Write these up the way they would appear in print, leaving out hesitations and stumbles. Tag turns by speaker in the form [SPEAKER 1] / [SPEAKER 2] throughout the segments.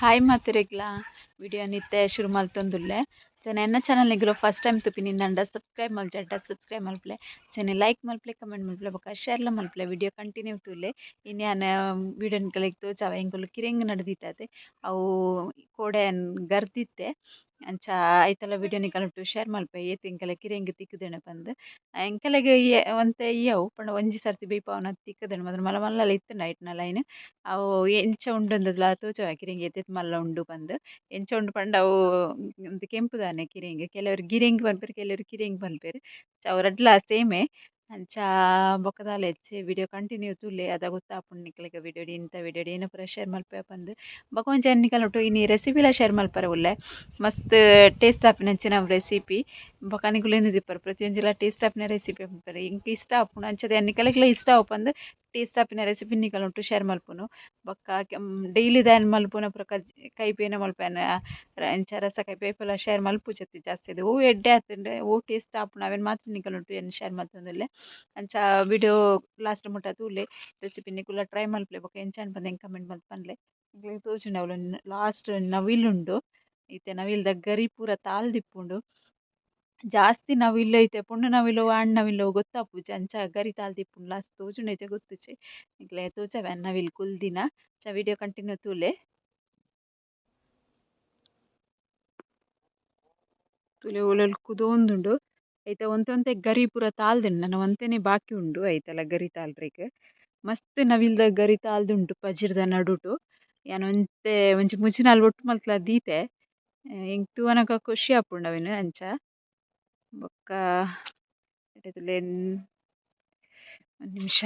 [SPEAKER 1] Hi ಮಾತೆರೆಗ್ಲ video ನಿತ್ತೆ ಶುರು ಮಲ್ತೊಂದುಲ್ಲೆ. ಜನ ಎನ್ನ ಚಾನಲ್ ನಿಗುಲು ಫಸ್ಟ್ ಟೈಮ್ ತುಪಿನಿಂದಂಡ ಸಬ್ಸ್ಕ್ರೈಬ್ ಮಲ್ಜಾಡ ಸಬ್ಸ್ಕ್ರೈಬ್ ಮಲ್ಪಲೆ, ಚೆನ್ನ ಲೈಕ್ ಮಲ್ಪಲೆ, ಕಮೆಂಟ್ ಮಲ್ಪಲೆ ಬೊಕ ಶೇರ್ಲ ಮಲ್ಪಲೆ. ವಿಡಿಯೋ ಕಂಟಿನ್ಯೂ ತೂಲೆ. ಇನಿ ಯಾನ್ ವಿಡಿಯೋ ನಿಕಲೆಗ್ ತೋಜಾವೆ. ಎಂಕುಲು ಕಿರೆಂಗ್ ನಡ್ದಿತ್ತದೆ, ಅವು ಕೋಡೆ ಗರ್ದಿತ್ತೆ. ಅಂಚ ಐತಲ ವಿಡಿಯೋ ನಿಕಲೆಗ್ ಶೇರ್ ಮಲ್ಪೆ. ಏತ್ ಎಂಕಲೆ ಕಿರೆಂಗ್ ತಿಕ್ಕುದೆಣ ಪಂದ್. ಎಂಕಲೆಗ್ ಒಂತೆ ಇಯವು ಪಂಡ ಒಂಜಿ ಸರ್ತಿ ಬೇಯ್ಪಾವುನ ತಿಕ್ಕುದೆಣ ಮಾತ್ರ. ಮಲ್ಲ ಮಲ್ಲ ಇತ್ತ್ಂಡ ಐಟ್ನ ಲೈನ್. ಅವು ಎಂಚ ಉಂಡು ತೋಜಾವೆ ಕಿರೆಂಗ್ ಏತೇತ್ ಮಲ್ಲ ಉಂಡು ಪಂದ್. ಎಂಚ ಉಂಡು ಪಂಡ ಅವು ಒಂತೆ ಕೆಂಪುದಾನೆ ಕಿರೆಂಗ್. ಕೆಲವರು ಗಿರೆಂಗ್ ಪನ್ಪೆರ್, ಕೆಲವರು ಕಿರೆಂಗ್ ಪನ್ಪೆರ್. ಅವು ರಡ್ಡ್ಲ ಸೇಮೆ. ಅಂಚ ಬೊಕ್ಕ ದಾಲ ಎಚ್ಚೆ ವಿಡಿಯೋ ಕಂಟಿನ್ಯೂ ತೂಲೆ, ಅದ ಗೊತ್ತಾಪುಂಡು ನಿಕ್ಲೆಗ್ ವಿಡಿಯೋ ಇಂತ ವಿಡಿಯೋ ಏನ ಪೂರ ಶೇರ್ ಮಲ್ಪೆ ಪಂದ್. ಬೊಕ ಒಂಜಿ ನಿಕಲೊಟ್ಟು ಇನಿ ರೆಸಿಪಿಲ ಶೇರ್ ಮಲ್ಪರೆ ಉಲ್ಲೆ. ಮಸ್ತ್ ಟೇಸ್ಟ್ ಆಪಿನಂಚಿನ ರೆಸಿಪಿ. ಬೊಕ ನಿಕುಲು ಎನ್ನುದಿಪ್ಪರ್ ಪ್ರತಿಯೊಂಜಿಲ ಟೇಸ್ಟ್ ಆಪಿನ ರೆಸಿಪಿ ಪನ್ಪೆರ್. ಎಂಕ್ ಇಷ್ಟ ಆಪುಂಡು, ಅಂಚದ ನಿಕಲೆಗ್ಲ ಇಷ್ಟ ಆವು ಪಂದ್ ಟೇಸ್ಟ್ ಆಪಿನ ರೆಸಿಪಿ ನಿಕಲೊಟ್ಟು ಶೇರ್ ಮಲ್ಪುನು. ಬೊಕ್ಕ ಡೈಲಿ ದಾನ್ ಮಲ್ಪುನ ಪೂರ ಕೈಪೇನ ಮಲ್ಪೆನ ಇಂಚ ರಸ ಕೈಪೆ ಪೂರ ಶೇರ್ ಮಲ್ಪುಜತ್ತಿ ಜಾಸ್ತಿ. ಅದು ಓ ಎಡ್ಡೆ ಆತುಂಡು, ಓ ಟೇಸ್ಟ್ ಆಪುಂಡು ಅವೆನ್ ಮಾತ್ರ ನಿಕಲೊಟ್ಟು ಏನ್ ಶೇರ್ ಮಲ್ತೊಂದುಲ್ಲೆ. ಅಂಚ ವಿಡಿಯೋ ಲಾಸ್ಟ್ ಮುಟ್ಟ ತೂಲೆ, ರೆಸಿಪಿ ನಿಕುಲ ಟ್ರೈ ಮಲ್ಪಲೆ. ಬೊಕ ಎಂಚ ಪಂದ್ ಎಂಕ್ ಕಮೆಂಟ್ ಮಲ್ತ್ ಪನ್ಲೆ. ನಿಕ್ಲೆಗ್ ತೋಜುಂಡು ಅವ್ಲು ಲಾಸ್ಟ್ ನವಿಲ್ ಉಂಡು. ಇತ್ತೆ ನವಿಲ್ದ ಗರಿ ಪೂರ ತಾಲ್ದಿಪ್ಪುಂಡು. ಜಾಸ್ತಿ ನವಿಲು ಐತೆ ಪೊಣ್ಣು ನವಿಲು ಆಣ್ ನವಿಲು ಗೊತ್ತಾಪುಜಿ, ಅಂಚ ಗರಿ ತಾಲ್ದಿಪ್ಪುಂಡು. ಲಾಸ್ಟ್ ತೋಜುಂಡು ಇಜ್ಜ ಗೊತ್ತುಜಿ. ನಿಕ್ಲೆ ತೋಜಾವೆ ನವಿಲ್ ಕುಲ್ದಿನ. ಅಂಚ ವಿಡಿಯೋ ಕಂಟಿನ್ಯೂ ತೂಲೆ. ತೂಲೆ ಓಲೋಲು ಕುದೊಂದುಂಡು. ಐತ ಒಂತೆ ಒಂತೆ ಗರಿ ಪೂರ ತಾಲ್ದುಂಡು, ನನ ಒಂತೆನೆ ಬಾಕಿ ಉಂಡು ಐತಲ ಗರಿ ತಾಲ್ರೆಗ್. ಮಸ್ತ್ ನವಿಲ್ದ ಗರಿ ತಾಲ್ದುಂಡು ಪಜಿರ್ದ ನಡುಟು. ಯಾನ್ ಒಂತೆ ಒಂಜಿ ಮೂಜಿ ನಾಲ್ ಒಟ್ಟು ಮಲ್ತ್ಲ ದೀತೆ. ಎಂಕ್ ತೂವನಗ ಖುಷಿ ಆಪುಂಡು ಅವೆನ್. ಅಂಚ ಬೊಕ್ಕ ಒಂಜಿ ನಿಮಿಷ,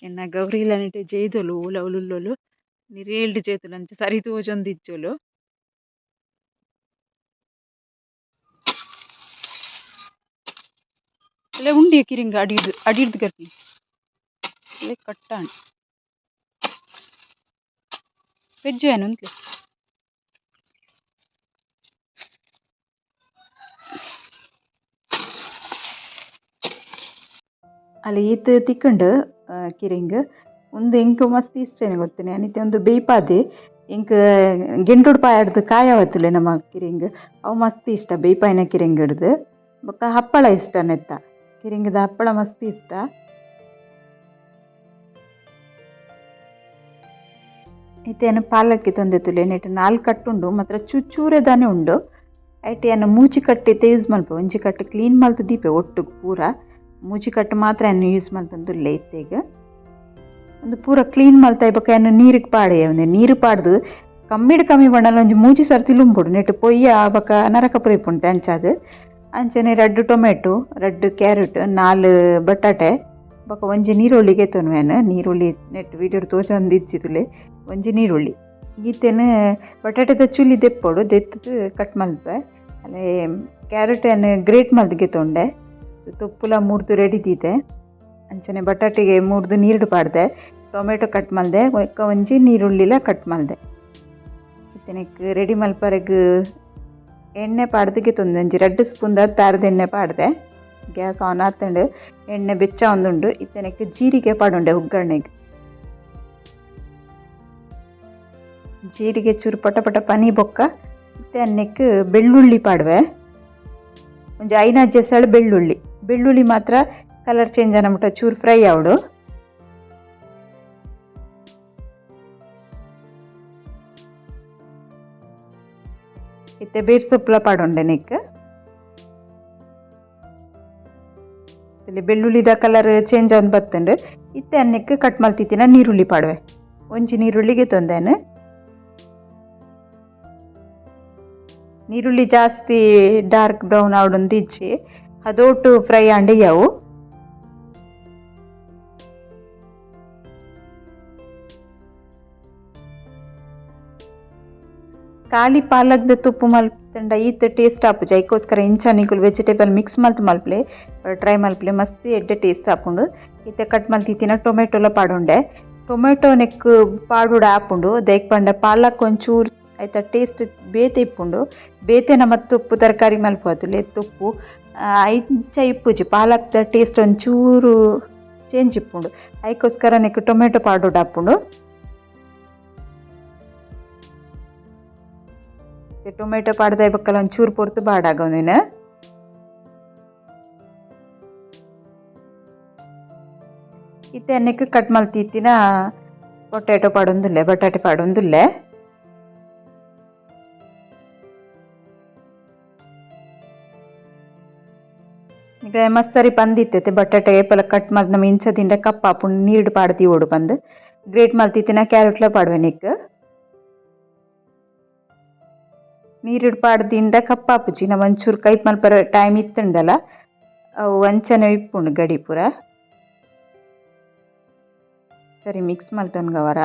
[SPEAKER 1] ಎನ್ನ ಗೌರಿಲ ನೆಟ್ ಜೈದೊಲು ಓಲು ಅವ್ಲು ಉಲ್ಲೊಲು ನಿರೇಲ್ಡ್ ಜೈದೊಲು, ಅಂಚ ಸರಿ ತೋಜೊಂದಿಜ್ಜೊಲು. ಅಲ್ಲೇ ಉಂಡಿ ಕಿರಿಂಗ ಅಡಿರ್ದು ಅಡಿರ್ದು ಗರ್ಪಿ ಅಲ್ಲೇ ಕಟ್ಟಾಣ್ ಪೆಜ್ಜು ಏನು ಅಂತಲೇ. ಅಲ್ಲಿ ಈತ್ ತಿಕ್ಕುಂಡು ಕಿರಿಂಗ್. ಉಂದು ಎಂಕ್ ಮಸ್ತ್ ಇಷ್ಟ ಗೊತ್ತುನೆ. ಅನಿತೆ ಒಂದು ಬೇಯ್ಪಾದೆ. ಎಂಕ್ ಗೆಂಡೊಡು ಪಾಯಡ್ದು ಕಾಯ ನಮ್ಮ ಕಿರಿಂಗ್, ಅವು ಮಸ್ತ್ ಇಷ್ಟ ಬೇಯ್ಪಾಯಿನ ಕಿರಿಂಗ್ ಹಿಡ್ದು. ಬೊಕ್ಕ ಹಪ್ಪಳ ಇಷ್ಟ ನೆತ್ತ, ಕಿರಿಂಗದ ಹಪ್ಪಳ ಮಸ್ತ್ ಇಷ್ಟ. ಇತ್ತೇನು ಪಾಲಕ್ಕಿ ತೊಂದೆ ತುಲೆ. ನೆಟ್ ನಾಲ್ಕು ಕಟ್ಟುಂಡು ಮಾತ್ರ, ಚೂಚೂರೆ ದಾನೆ ಉಂಡು. ಐಟ್ ಯಾನ್ ಮೂಜಿ ಕಟ್ಟು ಇತ್ತೆ ಯೂಸ್ ಮಲ್ಪೆ. ಒಂಜಿ ಕಟ್ಟು ಕ್ಲೀನ್ ಮಲ್ತ್ ದೀಪೆ ಒಟ್ಟುಗು ಪೂರ. ಮೂಜಿ ಕಟ್ಟು ಮಾತ್ರ ಯಾನ್ ಯೂಸ್ ಮಲ್ತೊಂದುಲ್ಲೆ ಇತ್ತೆಗ್. ಒಂದು ಪೂರ ಕ್ಲೀನ್ ಮಲ್ತಾಯಿ ಬೊಕ್ಕ ಯಾನ್ ನೀರಿಗೆ ಪಾಡೆ. ಒಂದು ನೀರು ಪಾಡ್ದು ಕಮ್ಮಿಡ್ ಕಮ್ಮಿ ಪಂಡಲ ಒಂಜಿ ಮೂಜಿ ಸರ್ತಿ ಲುಂಬುಡು. ನೆಟ್ ಪೊಯ್ಯ ಬೊಕ್ಕ ನರಕ ಪೂರ ಇಪ್ಪುಂಡು ಅಂಚಾದ್. ಅಂಚನೆ ರಡ್ಡ್ ಟೊಮೆಟೊ, ರಡ್ಡ್ ಕ್ಯಾರೆಟ್, ನಾಲ್ ಬಟಾಟೆ ಬೊಕ್ಕ ಒಂಜಿ ನೀರುಳ್ಳಿಗೆ ಯಾನ್. ನೀರುಳ್ಳಿ ನೆಟ್ ವೀಡಿಯೋಡ್ ತೋಜೊಂದಿಜ್ಜಿ. ಒಂಜಿ ನೀರುಳ್ಳಿ ಈತೆನ್ ಬಟಾಟೆದ ಚುಲಿ ದೆಪ್ಪೊಡು, ದೆತ್ತುದು ಕಟ್ ಮಲ್ಪೆ. ಅಲ್ಲೇ ಕ್ಯಾರೆಟ್ ಯಾನ್ ಗ್ರೇಟ್ ಮಲ್ತ್ ಗೆತೊಂಡೆ. ತೊಪ್ಪುಲ ಮೂರ್ದು ರೆಡಿ ದೀತೆ. ಅಂಚನೆ ಬಟಾಟೆಗೆ ಮೂರ್ದು ನೀರುಡು ಪಾಡ್ದೆ, ಟೊಮೆಟೊ ಕಟ್ ಮಲ್ದೆ, ಬೊಕ್ಕ ಒಂಜಿ ನೀರುಳ್ಳಿಲ ಕಟ್ ಮಲ್ದೆ. ಇತ್ತೆ ರೆಡಿ ಮಲ್ಪರೆಗ್ ಎಣ್ಣೆ ಪಾಡ್ದು ಗೆತೊಂದೆ. ಒಂಜಿ ರಡ್ಡ್ ಸ್ಪೂನ್ ತಾರದ ಎಣ್ಣೆ ಪಾಡ್ದೆ. ಗ್ಯಾಸ್ ಆನ್ ಆತುಂಡು, ಎಣ್ಣೆ ಬೆಚ್ಚ ಒಂದುಂಡು. ಇತ್ತೆ ಜೀರಿಗೆ ಪಾಡುಂಡೆ ಒಗ್ಗರಣೆಗೆ. ಜೀರಿಗೆ ಚೂರು ಪಟ ಪಟ ಪನಿ ಬೊಕ್ಕ ಇತ್ತೆ ಅನ್ನಕ್ಕೆ ಬೆಳ್ಳುಳ್ಳಿ ಪಾಡುವೆ. ಒಂಜಿ ಐನಾಜ್ ಎಸಳು ಬೆಳ್ಳುಳ್ಳಿ. ಬೆಳ್ಳುಳ್ಳಿ ಮಾತ್ರ ಕಲರ್ ಚೇಂಜ್ ಆನಮುಟ್ಟ ಚೂರು ಫ್ರೈ ಆವೊಡು. ಇತ್ತೆ ಬೇರ್ ಸೊಪ್ಪುಲ ಪಾಡೊಂಡೆ ನೆಕ್. ಇಲ್ಲಿ ಬೆಳ್ಳುಳ್ಳಿದ ಕಲರ್ ಚೇಂಜ್ ಆವೊಂದು ಬತ್ತುಂಡು. ಇತ್ತೆ ಅನ್ನಕ್ಕೆ ಕಟ್ ಮಲ್ತಿತ್ತಿನ ನೀರುಳ್ಳಿ ಪಾಡುವೆ. ಒಂಜಿ ನೀರುಳ್ಳಿಗೆ ತೊಂದೇನು. ನೀರುಳ್ಳಿ ಜಾಸ್ತಿ ಡಾರ್ಕ್ ಬ್ರೌನ್ ಆವೊಡೊಂದು ಇಜ್ಜಿ, ಅದೊಟ್ಟು ಫ್ರೈ ಆಂಡ ಯಾವು. ಖಾಲಿ ಪಾಲಕ್ದ ತುಪ್ಪು ಮಲ್ತಂಡ ಈತ್ ಟೇಸ್ಟ್ ಆಪುಜಿ. ಐಕೋಸ್ಕರ ಇಂಚ ನಿಕುಲು ವೆಜಿಟೇಬಲ್ ಮಿಕ್ಸ್ ಮಲ್ತ್ ಮಲ್ಪಲೆ, ಟ್ರೈ ಮಲ್ಪಲೆ, ಮಸ್ತ್ ಎಡ್ಡೆ ಟೇಸ್ಟ್ ಆಪುಂಡು. ಇತ್ತೆ ಕಟ್ ಮಲ್ತಿತ್ತಿನ ಟೊಮೆಟೊಲ ಪಾಡುಂಡೆ. ಟೊಮೆಟೊ ನೆಕ್ ಪಾಡುಡ ಆಪುಂಡು, ದಾಯೆಗ್ ಪಂಡ ಪಾಲಕ್ ಒಂಚೂರು ಐತ ಟೇಸ್ಟ್ ಬೇತೆ ಇಪ್ಪುಂಡು. ಬೇತೆ ನಮ ತೊಪ್ಪು ತರಕಾರಿ ಮಲ್ಪುವತ್ತುಲೆ ತೊಪ್ಪು ಇಂಚ ಇಪ್ಪುಜಿ. ಪಾಲಕ್ದ ಟೇಸ್ಟ್ ಒಂಚೂರು ಚೇಂಜ್ ಇಪ್ಪುಂಡು. ಐಕೋಸ್ಕರ ನೆಕ್ ಟೊಮೆಟೊ ಪಾಡೊಡು ಆಪುಂಡು. Tomato ಪಾಡ್ದ ಬೊಕ್ಕಲ ಒಂಚೂರು ಪೊರ್ತು ಬಾಡಾಗವನೇನು. ಇತ್ತೆ ಅನ್ನಕ್ಕೆ ಕಟ್ ಮಲ್ತಿತ್ತಿನ ಪೊಟ್ಯಾಟೊ ಪಾಡೊಂದುಲ್ಲೆ, ಬಟಾಟೆ ಪಾಡೊಂದುಲ್ಲೆ. ಈಗ ಮಸ್ತರಿ ಪಂದಿತ್ತೈತೆ ಬಟಾಟೆ ಏಪಲ ಕಟ್ ಮಲ್ತ್ ನಮ್ಮ ಇಂಚ ದಿಂಡ ಕಪ್ಪಾಪುಂಡು ನೀರು ಪಾಡ್ದಿ ಓಡು ಬಂದು ಗ್ರೇಟ್ ಮಲ್ತಿತ್ತಿನ ಕ್ಯಾರೆಟ್ಲ ಪಾಡುವೆ ನಿಕ್. ನೀರುಡ್ ಪಾಡ್ದಿಂಡ ಕಪ್ಪಾಪುಜಿ, ನಮ್ಮ ಒಂಚೂರು ಕೈಪ್ ಮಲ್ಪರ ಟೈಮ್ ಇತ್ತುಂಡಲ ಅವು ಅಂಚನೆ ಇಪ್ಪುಂಡು ಗಡಿ ಪೂರ. ಸರಿ ಮಿಕ್ಸ್ ಮಲ್ತೊನ್ಗವರ.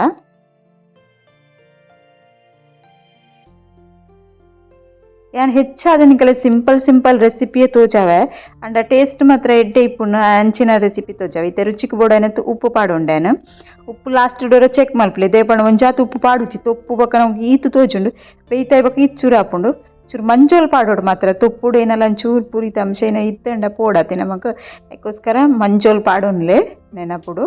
[SPEAKER 1] ಯಾನ್ ಹೆಚ್ಚಾದ ನಿಕಲೆ ಸಿಂಪಲ್ ಸಿಂಪಲ್ ರೆಸಿಪಿಯೇ ತೋಜಾವೆ, ಅಂಡ ಟೇಸ್ಟ್ ಮಾತ್ರ ಎಡ್ಡೆ ಇಪ್ಪುಂಡು ಅಂಚಿನ ರೆಸಿಪಿ ತೋಜಾವೆ. ಇತ್ತೆ ರುಚಿಕ್ ಬೋಡಾಯ್ನತ್ ಉಪ್ಪು ಪಾಡೊಂಡೇನು. ಉಪ್ಪು ಲಾಸ್ಟ್ ಡೋರ ಚೆಕ್ ಮಲ್ಪಲೆ, ದೇಪಂಡ ಒಂಜಾತ್ ಉಪ್ಪು ಪಾಡುಜಿ, ತೊಪ್ಪು ಬೊಕ್ಕ ನಮ್ಗೆ ಈತ್ ತೋಜುಂಡು, ಬೇಯ್ತಾಯ್ ಬೊಕ್ಕ ಈತ್ ಚೂರು ಆಪುಂಡು. ಚೂರು ಮಂಜೋಲ್ ಪಾಡೋಡು ಮಾತ್ರ, ತೊಪ್ಪುಡು ಏನಲ್ಲ ಒಂಚೂರು ಪುರಿತ ಅಂಶ ಏನ ಇತ್ತಂಡ ಪೋಡಾತೆ ನಮಕ್, ಅದಕ್ಕೋಸ್ಕರ ಮಂಜೋಲ್ ಪಾಡೊನ್ಲೆ ನೆನಪುಡು.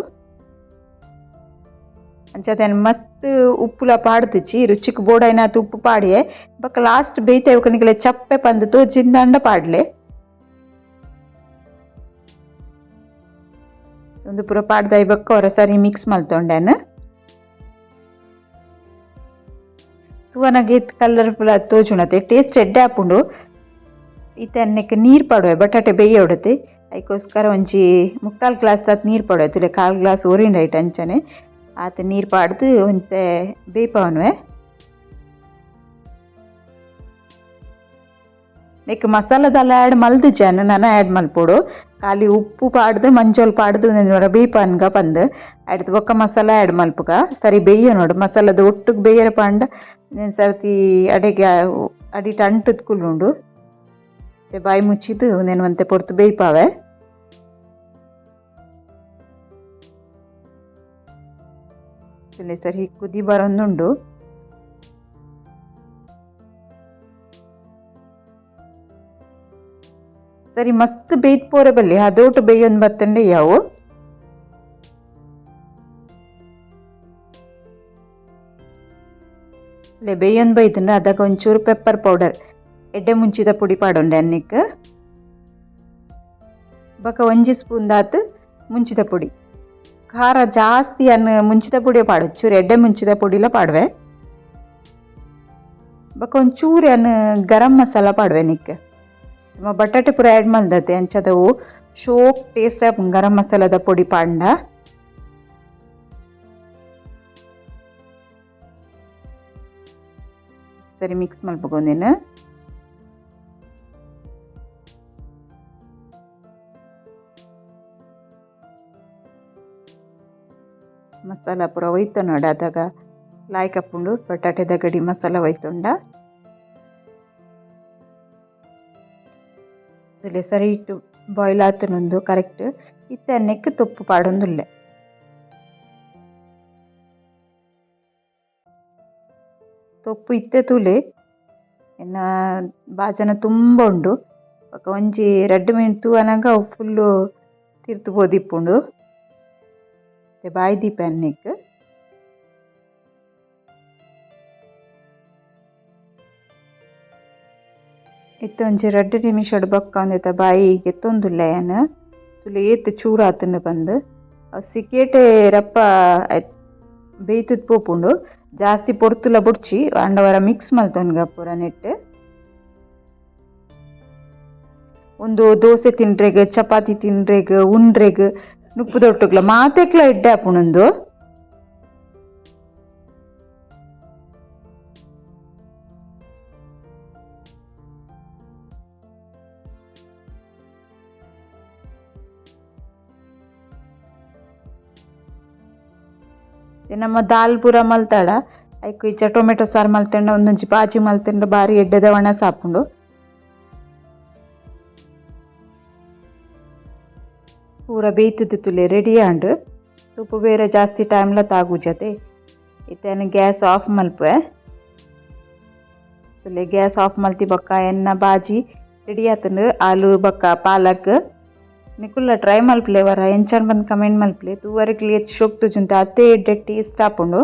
[SPEAKER 1] ಅಂಚಾದ್ ಮಸ್ತ್ ಉಪ್ಪುಲ ಪಾಡ್ದಿಜಿ, ರುಚಿಕ್ ಬೋಡಾಯ್ನಾತ್ ಉಪ್ಪು ಪಾಡಿಯೆ. ಬೊಕ್ಕ ಲಾಸ್ಟ್ ಬೇಯ್ತಾಯ್ ಬೊಕ್ಕ ನಿಕಲೆ ಚಪ್ಪೆ ಪಂದ್ ತೋಜಿಂದಾಂಡ ಪಾಡ್ಲೆ. ಒಂದು ಪೂರ ಪಾಡ್ದಾಯ್ ಬೊಕ್ಕ ಒರ ಸರಿ ಮಿಕ್ಸ್ ಮಲ್ತೊಂಡೇನು. ತೂವನಗ ಏತ್ ಕಲರ್ಫುಲ್ ಆದ್ ತೋಜುಂಡತೆ, ಟೇಸ್ಟ್ ಎಡ್ಡೆ ಆಪುಂಡು. ಇತ್ತೆ ಅನ್ನಕ್ಕೆ ನೀರು ಪಾಡುವೆ, ಬಟಾಟೆ ಬೇಯೋಡತೆ. ಐಕೋಸ್ಕರ ಒಂಜಿ ಮುಕ್ಕಾಲು ಗ್ಲಾಸ್ ದಾತ್ ನೀರು ಪಾಡುವೆ, ತುಲೆ ಕಾಲು ಗ್ಲಾಸ್ ಒರಿಂಡ್ ಐಟ್ ಅಂಚನೆ ಆತ ನೀರು ಪಾಡ್ದು ಒಂತೆ ಬೇಯ್ಪಾವನುವೆ. ನೆಕ್ ಮಸಾಲದಲ್ಲ ಆ್ಯಡ್ ಮಲ್ದಿಜಾನು ನನ ಆ್ಯಡ್ ಮಲ್ಪೊಡು, ಖಾಲಿ ಉಪ್ಪು ಪಾಡ್ದು ಮಂಜೋಲ್ ಪಾಡ್ದು ಬೇಯ್ಪಾನ್ಗ ಪಂದ್ ಅಡ್ದು ಬೊಕ್ಕ ಮಸಾಲ ಆ್ಯಡ್ ಮಲ್ಪುಗ. ಸರಿ ಬೇಯ್ಯ ನೋಡು ಮಸಾಲದ ಒಟ್ಟುಗೆ ಬೇಯರ ಪಾಂಡ ಒಂದೊಂದು ಸರ್ತಿ ಅಡೆಗೆ ಅಡಿಟ್ ಅಂಟುದು ಕುಲ್ಲುಂಡು. ಬಾಯಿ ಮುಚ್ಚಿದ್ದು నేను ಒಂತೆ ಪೊರ್ತು ಬೇಯ್ಪಾವೆ. ಸರಿ ಕುದಿ ಬರೊಂದುಂಡು. ಸರಿ ಮಸ್ತ್ ಬೇಯ್ತ್ ಪೋರೆ ಬಲ್ಲಿ, ಅದೋಟು ಬೇಯೊಂದು ಬತ್ತಂಡೆ ಯಾವು. ಬೇಯೊಂದು ಬೈತಂಡ ಅದಾಗ ಒಂಚೂರು ಪೆಪ್ಪರ್ ಪೌಡರ್ ಎಡ್ಡೆ ಮುಂಚಿದ ಪುಡಿ ಪಾಡೊಂಡೆ ಅನ್ನಿಕ್. ಬೊಕ ಒಂಜಿ ಸ್ಪೂನ್ ದಾತ್ ಮುಂಚಿದ ಪುಡಿ. ಖಾರ ಜಾಸ್ತಿ ಅನ್ನ ಮುಂಚಿದ ಪುಡಿ ಪಾಡು, ಚೂರು ಎಡ್ಡೆ ಮುಂಚಿದ ಪುಡಿಲ ಪಾಡುವೆ. ಬೊಕ ಒಂಚೂರು ಅನ್ನ ಗರಂ ಮಸಾಲ ಪಾಡುವೆ ನಿಕ್. ನಮ್ಮ ಬಟಾಟೆ ಪೂರ ಆ್ಯಡ್ ಮಲ್ದತೆ ಅಂಚದವು ಶೋಕ್ ಟೇಸ್ಟ್ ಗರಂ ಮಸಾಲದ ಪೊಡಿ ಪಾಂಡ. ಸರಿ ಮಿಕ್ಸ್ ಮಲ್ಪಗೊಂದಿನ. ಮಸಾಲ ಪೂರ ಒಯ್ತು ಅದಾಗ ಲಾಯ್ಕ್ ಆಪುಂಡು ಬಟಾಟೆದ ಗಡಿ ಮಸಾಲ ಒಯ್ತುಂಡ. ಸರಿ ಇಟ್ಟು ಬಾಯ್ಲ್ ಆತನೊಂದು ಕರೆಕ್ಟ್. ಇತ್ತೆ ಅನ್ನಕ್ಕೆ ತೊಪ್ಪು ಪಾಡೊಂದುಲ್ಲೆ. ತೊಪ್ಪು ಇತ್ತೆ ತೂಲೆ ಎನ್ನ ಬಾಜನ ತುಂಬ ಉಂಡು. ಬೊಕ ಒಂಜಿ ರಡ್ಡ್ ಮಿನಿಟ್ ತೂವನಗ ಅವು ಫುಲ್ಲು ತಿರ್ತು ಪೋದಿಪ್ಪುಂಡು. ಬಾಯಿ ದೀಪೆ ಅನ್ನಿಕ್. ಇತ್ತೆ ಒಂಜಿ ರಡ್ಡ್ ನಿಮಿಷಡ್ ಬೊಕ್ಕ ಒಂದೆತ ಬಾಯಿ ಗೆತ್ತೊಂದುಲ್ಲೆ ಯಾನ್. ತುಲೆ ಏತ್ ಚೂರು ಆತುಂಡು ಪಂದ್. ಅವು ಸಿಕೇಟೆ ರಪ್ಪ ಬೇಯ್ತುದ್ ಪೋಪುಂಡು, ಜಾಸ್ತಿ ಪೊರ್ತುಲ ಬೊಡ್ಚಿ ಆಂಡ ಒರ ಮಿಕ್ಸ್ ಮಲ್ತೊನ್ಗ ಪೂರ ನೆಟ್. ಒಂದು ದೋಸೆ ತಿನ್ರೆಗ್, ಚಪಾತಿ ತಿನ್ರೆಗ್, ಉಂಡ್ರೆಗ್, ನುಪ್ಪುದೊಟ್ಟುಗ್ಲ ಮಾತೆಕ್ಲ ಎಡ್ಡೆ ಆಪುಂಡು. ನಮ್ಮ ದಾಲ್ ಪೂರ ಮಲ್ತಾಡ ಐಕ್ ಇಚ್ಚ ಟೊಮೆಟೊ ಸಾರು ಮಲ್ತಂಡ ಒಂದೊಂಜಿ ಬಾಜಿ ಮಲ್ತಂಡ ಬಾರಿ ಎಡ್ಡೆದ ಒಣಸ್ ಆಪುಂಡು. ಪೂರ ಬೇಯ್ತುದು ತುಲೆ ರೆಡಿ ಆಂಡ್. ತುಪ್ಪು ಬೇರೆ ಜಾಸ್ತಿ ಟೈಮ್ಲ ತಾಗುಜತೆ. ಇತ್ತೆ ಗ್ಯಾಸ್ ಆಫ್ ಮಲ್ಪುವೆ. ತುಲೆ ಗ್ಯಾಸ್ ಆಫ್ ಮಲ್ತಿ ಬೊಕ್ಕ ಎನ್ನ ಬಾಜಿ ರೆಡಿ ಆತುಂಡು. ಆಲೂ ಬೊಕ್ಕ ಪಾಲಕ್ ನಿಕುಲ್ಲ ಟ್ರೈ ಮಲ್ಪುಲೆ ವರ ಎಂಚನ್ ಬಂದು ಕಮೆಂಟ್ ಮಲ್ಪುಲೆ. ತೂವರೆಗ್ಲ ಏತ್ ಶೋಕ್ ತೋಜುಂಡು ಅತೆ ಎಡ್ಡೆ ಟೇಸ್ಟ್ ಆಪುಂಡು.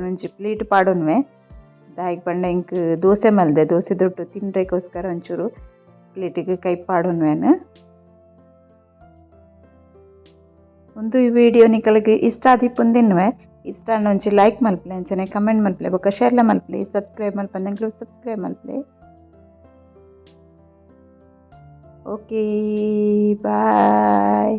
[SPEAKER 1] ಒಂಜಿ ಪ್ಲೇಟ್ ಪಾಡೊನ್ವೆ. ದಾಯೆಗ್ ಪಂಡ ಎಂಕ್ ದೋಸೆ ಮಲ್ದೆ, ದೋಸೆ ದೊಟ್ಟು ತಿನ್ರೆಗೋಸ್ಕರ ಒಂಚೂರು ಪ್ಲೇಟಿಗೆ ಕೈ ಪಾಡೊನ್ವೆನ್. ಉಂದು ಈ ವಿಡಿಯೋ ನಿಕಲ್ಗೆ ಇಷ್ಟ ಆದಿಪ್ಪುಂದಿನ್ವೆ. ಇಷ್ಟ ಆಂಡ ಒಂಜಿ ಲೈಕ್ ಮಲ್ಪಲೆ, ಅಂಚನೆ ಕಮೆಂಟ್ ಮಲ್ಪಲೆ, ಬೊಕ ಶೇರ್ಲ ಮಲ್ಪಲೆ. ಸಬ್ಸ್ಕ್ರೈಬ್ ಮಲ್ಪಂದಂಗ್ಲು ಸಬ್ಸ್ಕ್ರೈಬ್ ಮಲ್ಪಲೆ. Okay, boy.